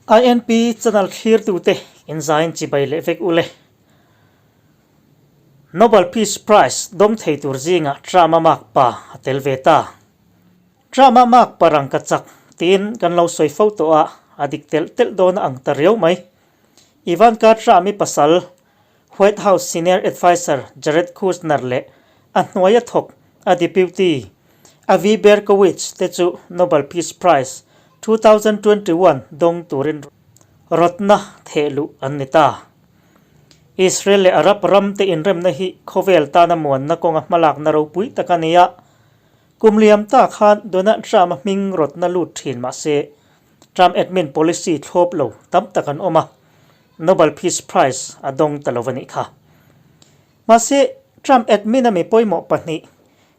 INP channel thlirtute inzain chibai leh vek ule. Nobel Peace Prize dawng thei tur zingah Trump-a makpa a tel ve ta. Trump-a makpa rangka chak tiin kan lo sawi fo tawh a, a dik telh telh dawn a ang ta riau mai. Ivanka Trump-i pasal White House Senior Adviser Jared Kushner leh a hnuaia thawk a deputy Avi Berkowitz te chu Nobel Peace Prize 2021 dawng turin rawtna thehluh an ni ta. Israel leh Arab ram te inremna hi khawvel tana muanna kawnga hmalakna ropui tak a ni a, kum liam ta khan Donald Trump-a hming rawtna lut thin mah se Trump admin policy thlawp lo tam tak an awm a, Nobel Peace Prize a dawng ta lo a nih kha. Mahse, Trump admin a mi pawimawh pahnih,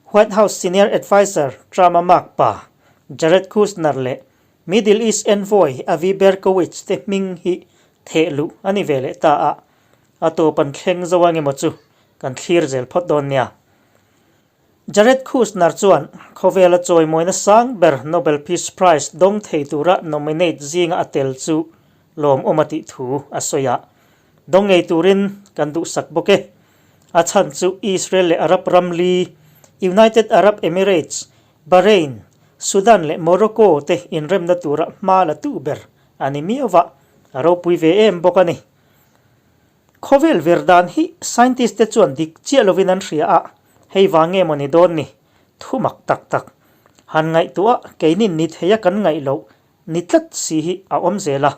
White House Senior Adviser Trump-a makpa Jared Kushner leh Middle East Envoy Avi Berkowitz te hming hi theh luh a ni ve leh ta a, a tawp an thleng zo ang emaw chu kan thlir zel phawt dawn nia. Jared Kushner chuan khawvela chawimawina sang ber Nobel Peace Prize dawng thei tura nominate zinga a tel chu lawmawm a tih thu a sawi a. Dawng ngei turin kan duhsak bawk e. A chhan chu Israel leh Arab ram li, United Arab Emirates, Bahrain, Sudan leh Morocco te inremna tura hma la tu ber a ni miau va, a ropui ve em bawk a ni. Khawvel vir dan hi scientist te chuan dik chiah lovin an hria a, hei vang nge maw ni dawn ni? Thu mak tak tak. Han ngaihtuah keinin ni theia kan ngaih loh ni tlat si hi a awm zel a.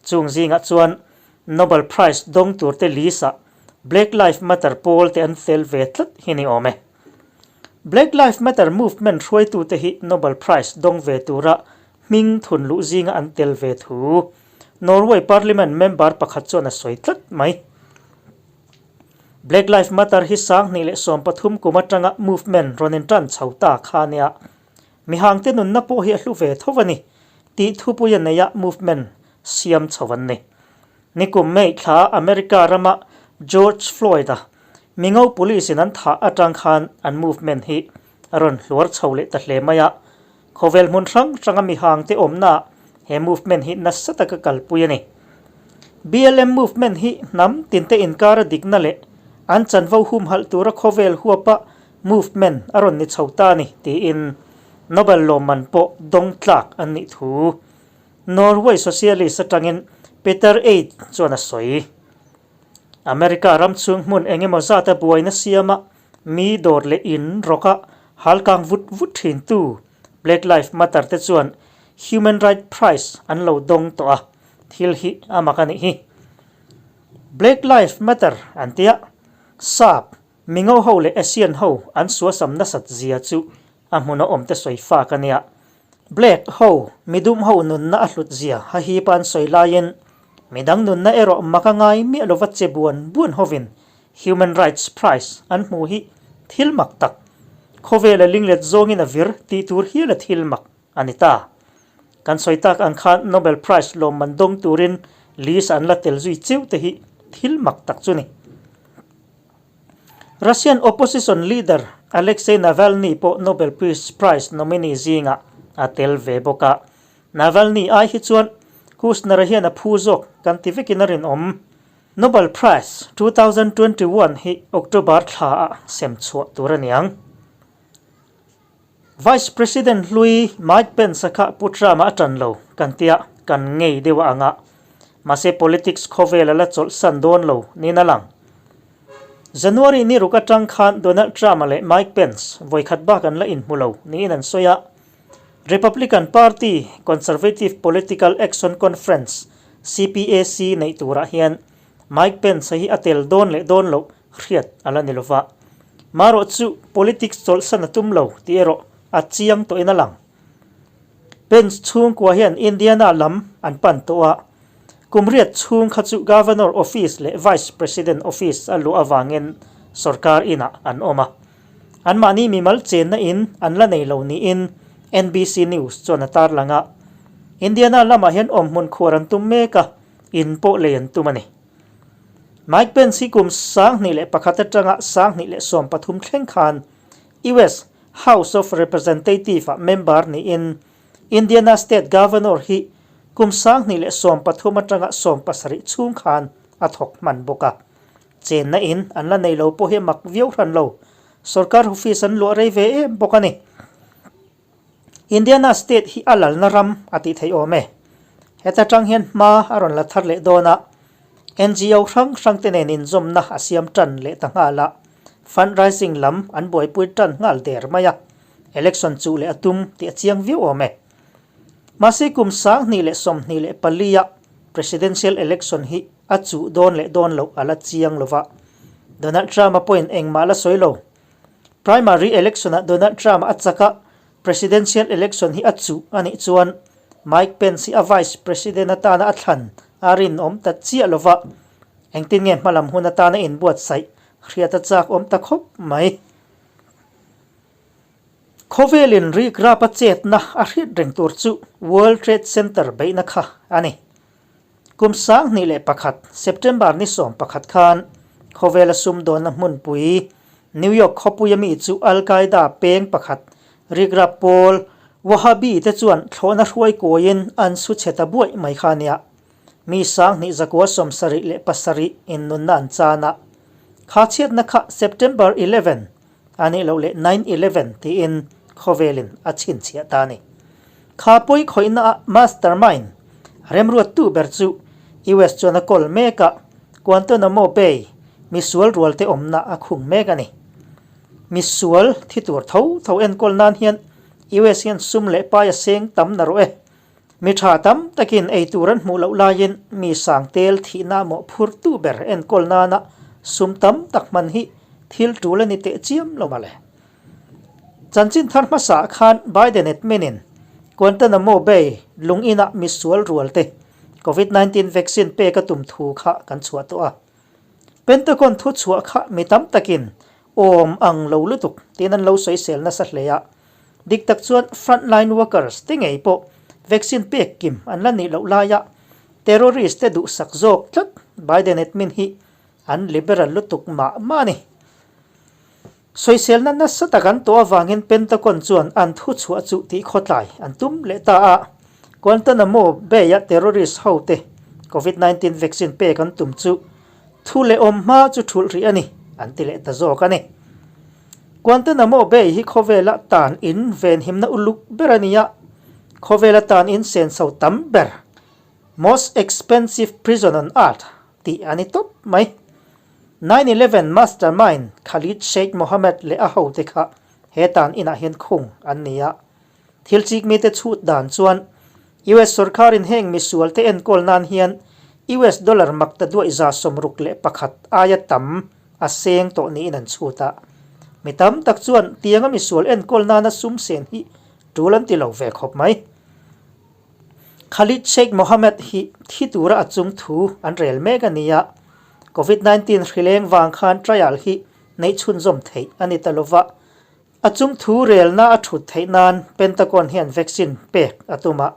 Chung zingah chuan Nobel Prize dawng tur te list ah Black Life Matter pawl te an fel ve tlat hi ni awm e. Black Life Matter movement hruaitute hi Nobel Prize dawng ve tura hming thun luh zinga an tel ve thu Norway Parliament member pakhat chuan a sawi tlat mai. Black Life Matter hi 2013 kum atanga movement rawn intan chho ta kha nia. Mihangte nunna pawh hi a hlu ve tho a ni tih thupui a neia movement siam chho an ni. Nikum May thla America rama George Floyd-a mingo police in an thah atang khan an movement hi a rawn hluar chho leh ta hle mai a. Khawvel hmun hrang hranga mihangte awmnaah he movement hi nasa taka kalpui a ni. BLM movement hi hnam tinte inkara dikna leh an chanvo humhalh tura khawvel huapa movement a rawn ni chho ta a ni tiin Nobel lawmman pawh dawng tlak an nih thu Norway Socialist atangin Peter Eid chuan a sawi. America ram chhung hmun engemaw zata buaina siama Mi dawr leh in rawka halkang vut vut thintu Black Life Matter te chuan Human Right Prize an lo dawng tawh a, thil hi a mak a nih hi. Black Life Matter an tia, Sap, Mingo ho leh Asian ho an suasam nasat zia chu a hmuna awm te sawi fak a nia. Black ho, midum ho nunna a hlut zia ha hipa an sawi laiin midang nunna erawh mak a ngai miah lova che buan buan hovin Human Rights Prize an hmu hi thil mak tak, khawvela linglet zawngin a vir tih tur hial a thil mak a ni ta. Kan sawi tak ang khan Nobel Prize lawmman dawng turin list an la tel zui cheu te hi thil mak tak chu ni. Russian opposition leader Alexei Navalny pawh Nobel Peace Prize nominee zingah a tel ve bawk a. Navalny ai hi chuan Kushner-a hian a phu zawk kan ti vekin a rinawm. Nobel Prize 2021 hi October thla ah sem chhuah tur a ni ang. Vice President hlui Mike Pence-a kha Pu Trump-a a tan lo kan tia kan ngei deuh a ang a, mahse politics khawvel a la chawlhsan dawn lo niin a lang. January ni ruk atang khan Donald Trump-a leh Mike Pence vawikhat bak an la inhmu lo niin an sawi a, Republican Party Conservative Political Action Conference, CPAC, neih turah hian Mike Pence-a hi a tel dawn leh dawn loh hriat a la ni lova. Marawh chu politics chawlhsan a tum lo tih erawh a chiang tawhin a lang. Pence chhungkua hian Indiana lam an pan tawh a, kum riat chhung kha chu Governor Office leh Vice President Office a luah avangin sorkar inah an awm a. Anmahni mimal chenna in an la nei lo niin NBC News chuan a tarlang a. Indiana lamah hian awmhmun khuar an tum mek a, in pawh lei an tum a ni. Mike Pence hi kum 2001 atanga 2013 thleng khan US House of Representative-ah member niin Indiana State Governor hi Kum 2013 atanga 17 chhung khan a thawk hman bawk a. Chenna in an la nei lo pawh hi a mak viau hran lo. Sorkar office an luah rei ve em bawk a ni. Indiana state hi a lalna ram a tih theih awm e. Heta tang hian hma a rawn la thar leh dawn a, NGO hrang hrang te nen inzawmna a siam tan leh ta nghal a, fundraising lam an buaipui tan nghal der mai a, election chuh leh a tum tih a chiang viau awm e. Mahse kum 2024 a presidential election hi a chuh dawn leh dawn loh a la chiang lo va, Donald Trump-a pawhin engmah la sawi lo. Primary election-ah Donald Trump a chak a, presidential election hi a chuh a nih chuan Mike Pence hi a vice president atana a thlan a rinawm ta chiah lo va, engtin nge hmalam hun atana inbuatsaih hriat a chak awm ta khawp mai. Khawvelin rikrap a chetna a hriat reng tur chu World Trade Center beihna kha a ni. Kum 2001 September ni 11 khan khawvela sumdawnna hmunpui New York khawpuia mi chu Al Qaeda peng pakhat rikrap pawl Wahhabi te chuan thlawhna hruai kawiin an su chhe ta buaih mai kha a nia. Mi 27,077 in nunna an chan a. Kha chhiatna kha September 11 A nih loh leh nine 11 tiin khawvelin a chhinchhiah ta a ni. Kha pawi khawihna ah mastermind remruattu ber chu US chuan a kawl mek a, Guantanamo Bay misual rual te awmna a khung mek a ni. Misual thi tur tho tho enkawl nan hian US hian sum leh pai a seng tam na rawh e. Mi tha tam takin ei tur an hmuh loh laiin mi sang tel thihna mawhphurtu ber enkawl nana sum tam tak hman hi thil tul a ni teh chiam lo mawle. Chanchin thar hmasaah khan Biden admin-in Guantanamo Bay lung inah misual rual te Covid 19 vaccine pek a tum thu kha kan chhuah tawh a. Pentagon thu chhuah kha mi tam takin awm ang lo lutuk tiin an lo sawisel nasa hle a. Dik tak chuan frontline workers te ngei pawh vaccine pek kim an la nih loh laia terrorist te duhsak zawk tlat Biden admin hi an liberal lutuk mah mah a ni. Sawiselna nasa tak an tawh avangin Pentagon chuan an thuchhuah chu tih khawtlai an tum leh ta a, Guantanamo Bay-a terrorist ho te Covid 19 vaccine pek an tum chu thu leh awm hma chu thulh rih a ni an ti leh ta zawk a ni. Guantanamo Bay hi khawvela tan in venhimna uluk ber a ni a, khawvela tan in senso tam ber, most expensive prison on earth, tih a ni tawp mai. 9/11 mastermind Khalid Sheikh Mohammed leh a hote kha he tan inah hian khung an ni a. Thil chik mite chhut dan chuan US sorkarin heng misualte enkawl nan hian US dollar makta duaih 61 aia tam a seng tawh niin an chhut a. Mi tam tak chuan tianga misual enkawl nana sum sen hi tul an ti lo ve khawp mai. Khalid Sheikh Mohammed hi thi tura a chung thu an rel mek a ni a, Covid 19 hrileng vang khan trial hi neih chhunzawm theih a ni ta lova. A chung thu relna a thut theih nan Pentagon hian vaccine pek a tum a.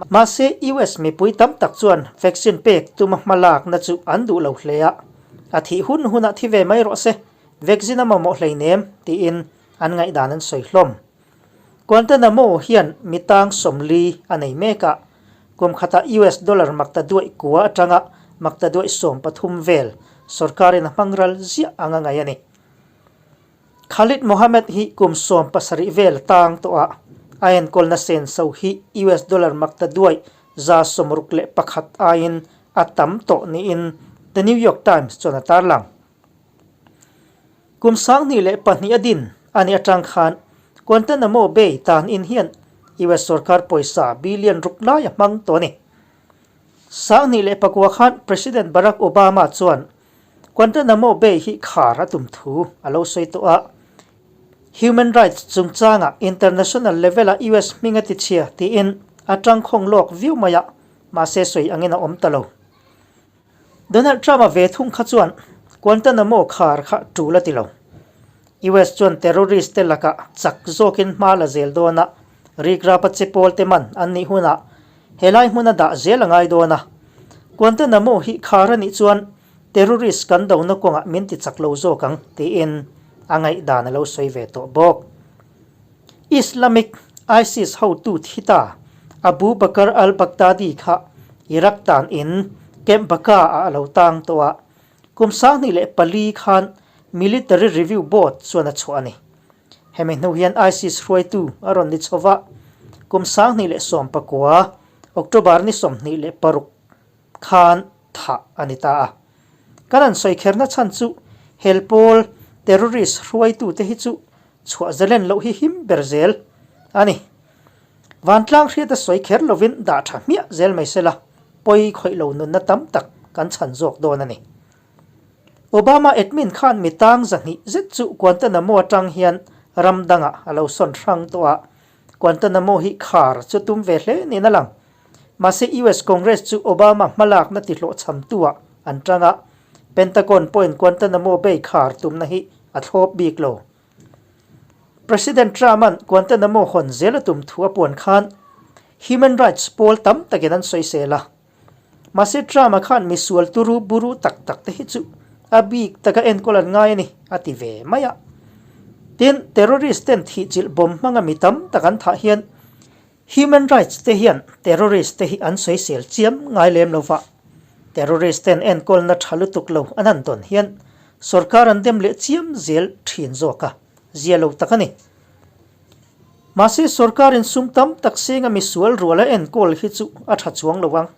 Mahse, US mipui tam tak chuan vaccine pek tuma hmalakna chu an duh lo hle a, a thih hun hunah thi ve mai rawh se, vaccine a mamawh hleinem tiin an ngaihdan an sawi hlawm. Guantanamo hian mi tang 40 a nei mek a, kum khatah US dollar makta duaih kua atanga makta duaih 13 vel sorkarin a hmang ral ziah anga ngaih a ni. Khalid Mohammed hi kum 17 vel tang tawh a, a enkawlna senso hi US dollar makta duaih 61 aiin a tam tawh niin The New York Times chuan a tarlang. Kum 2002 a din a nih atang khan Guantanamo Bay tan in hian US sorkar pawisa billion ruk lai a hmang tawh a ni. 2009 khan President Barack Obama chuan Guantanamo Bay hi khar a tum thu a lo sawi tawh a, Human rights chungchangah international level-ah US hming a ti chhia tiin a tangkhawng lawk viau mai a, mahse sawi angin a awm ta lo. Donald Trump-a ve thung kha chuan Guantanamo khar kha tul a ti lo. US chuan terrorist te lakah chak zawkin hma la zel dawn a, rikrapa che pawl te man an nih hunah Helai hmuna dah zel a ngai dawn a, Guantanamo hi khar a nih chuan terrorist kan dona kawngah min ti chak lo zawk ang tiin a ngaihdan a lo sawi ve tawh bawk. Islamic ISIS hotu thi ta. Abu Bakr al-Baghdadi kha Iraq tan in Camp Baka ah a lo tang tawh a, kum 2004 khan Military Review Board chuan a chhuah a ni. Hemi hnu hian ISIS hruaitu a rawn ni chho va, kum 2019 October ni 26 khan thah a ni ta a. Kan an sawi kherna chhan chu hel pawl terrorist hruaitute hi chu chhuah zalen loh hi him ber zel a ni. Vantlang hriata sawi kher lovin dah tha hmiah zel mai sela, pawi khawih lo nunna tam tak kan chhan zawk dawn a ni. Obama admin khan mi tang 200 zet chu Guantanamo atang hian ram dangah a lo sawn hrang tawh a, Guantanamo hi khar chu tum ve hle niin a lang. Mahse US Congress chu Obama hmalakna tihlawhchhamtu-ah an tang a, Pentagon pawhin Guantanamo Bay khar tumna hi a thlawp bik lo. President Trump-a'n Guantanamo hawn zel a tum thu a puan khan human rights pawl tam takin an sawisel a. Mahse Trump-a khan misual turu buru tak tak te hi chu a bik taka enkawl an ngai a ni, a ti ve mai a. Tin, terrorist ten thihchilh bomb hmanga mi tam tak an thah hian Human rights te hian terrorist te hi an sawisel chiam ngai lem lo va, terrorist ten enkawlna tha lutuk lo an han dawn hian sorkar an dem leh chiam zel thin zawk a, zia lo tak a ni. Mahse sorkarin sum tam tak senga misual ruala enkawl hi chu a tha chuang lo ang.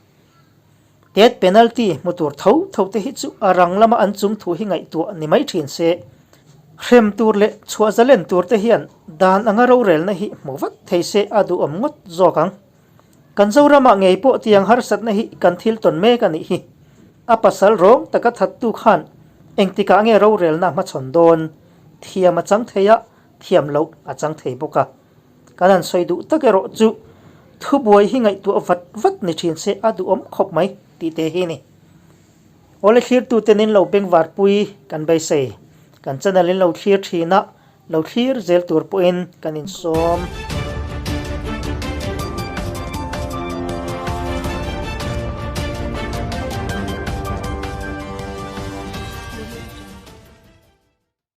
Death penalty hmu tur tho tho te hi chu a rang lama an chung thu hi ngaihtuah ni mai thin se. Hrem tur leh chhuah zalen tur te hian dan anga rorelna hi hmu vat thei se a duhawm ngawt zawk ang. Kan Zoramah ngei pawh tiang harsatna hi kan thil tawn mek a nih hi. A pasal rawng taka thattu khan engtikah nge rorelna hmachhawn dawn? Thiam a chang thei a, thiam loh a chang thei bawk a. Kan han sawi duh tak erawh chu thubuai hi ngaihtuah vat vat ni thin se a duhawm khawp mai tih te hi a ni. Awle thlirtute nin lo bengvarpui kan beisei. Kan channel in lo thlir thin a, lo thlir zel tur pawhin kan insawm.